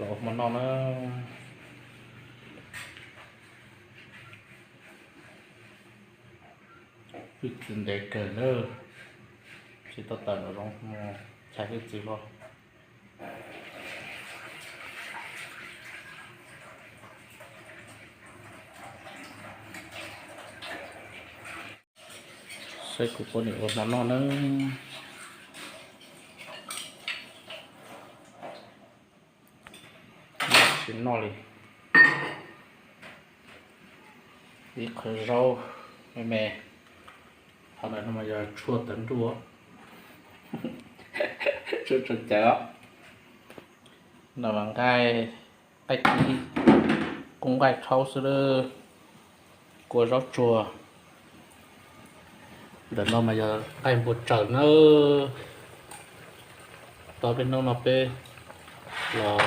Los ua hmo noj na. Twb txiv ntev kawg na, tsis tau tawm nram zoov, mus tshais twb txiv los. Saib kuv poj niam ua hmo noj na. Tsis noj li. Ib qho zaub me me, qhov ntawm no mas yog tshuaj tawv nruj, tshuaj tso cawv. No mas nqaij, nqaij kib, kub nqaij rhaub xwb, kua zaub tsuag. Ntawm no mas yog nqaij npua tsaws na. Tau peb hnub no peb los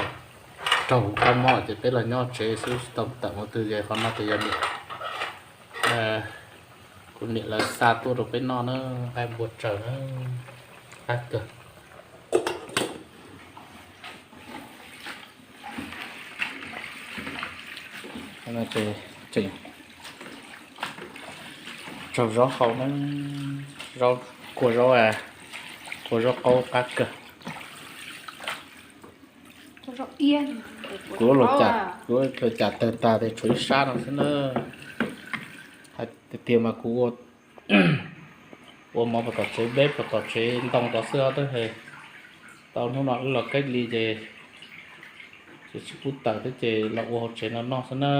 raug kab mob ces peb los nyob tsev xwb tsis tau tawm mus twg ces qhov no ces yog niam, kuv niam lawv xa tuaj rau peb noj na, nqaij npua tsaws na, qab kawg. Tseem tsaug zaub hau na, zaub, kua zaub, kua zaub qaub qab kawg. Kuv, kuv los cas tawg tas ces tshuav ib sab no xwb na. Hais tiag tiag mas kuv ua mov pem tom tsev, npeb pem tom tsev ntoo tod xwb os, tab sis tau hnub no wb los keeb li ces tsis pub tawm thiab ces los ua hauv tsev no noj xwb na.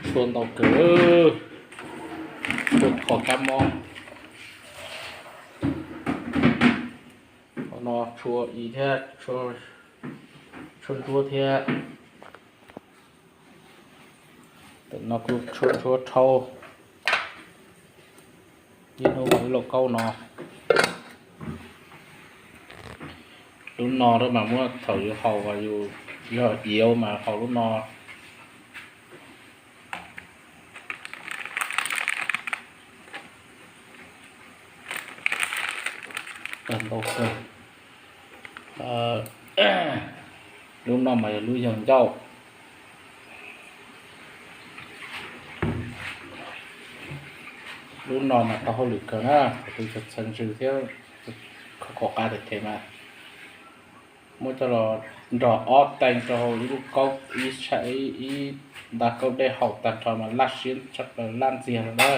Tshuaj ntau kawg, tshuaj kho kab mob. Qhov no tshuaj i thiab, tshuaj ntsuab thiab. Tam no kuj tshuaj ntsuab rhaub. Ib hnub mas ib lauj kaub no. Lub no mas muab thaum yus haus, yus yog iav mas haus lub no. Ntau kawg. Lub no mas yog lub yawg ncauj. Lub no mas tau hauj lwm kawg na, tus txheej ntsws thiab, kho kom qab them them mas muab coj los nrog ob teev rau hauv ib lub kaub, ib, ib nta kaub dej haus tag nrho mas laj siab tshaj plaws, laj ntxiag lawm na.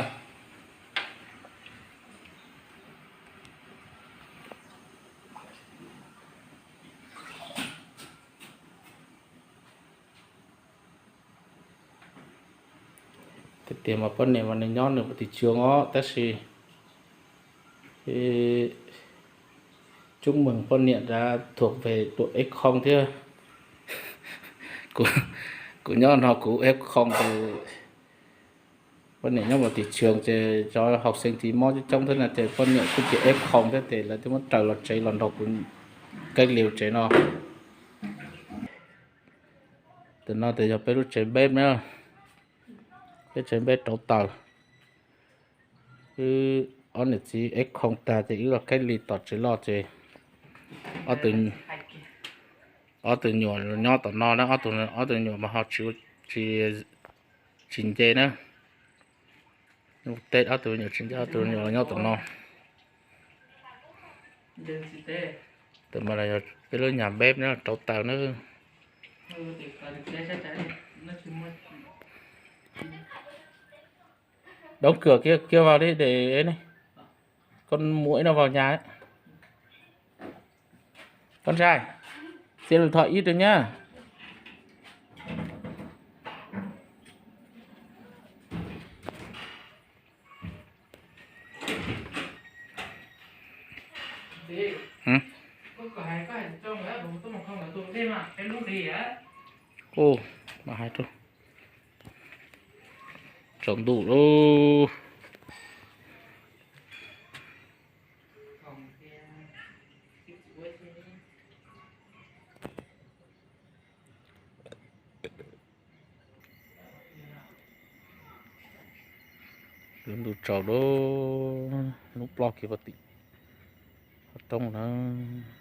Tiag tiag mas poj niam mas nws nyob nws pem tim trường os, tab sis chúc mừng poj niam đã thuộc về đội F không thiab. Kuv nyob no kuv F không ces poj niam nyob pem tim trường ces cov học sinh thì mob coob coob thiab no ces poj niam kuj tias F không thiab ces lawv twb muab raws los tsev los nrog kuv cách ly tsev no. Tam no ces yog peb lub tsev bếp na, peb tsev bếp rauv taws. Wb ob niam txiv F không tag ces wb los cách ly tom tsev loj ces ob tug nyuam nyob tom no na, ob tug nyuam mas ho tsis, tsis nce na. Teb ob tug nyuam tsis nce, ob tug nyuam los nyob tom no. Tam no yog peb lub nyuam bếp na, rauv taws na. Đóng cửa kia, kia vào đi để ấy này. Con muỗi nó vào nhà đấy. Con trai, xem điện thoại ít rồi nhá. Ub, mas hais rau tsaus ntuj lauj. Lub ntuj tsaus lauj, lub ploj kiag puag tim qhov roob lawm.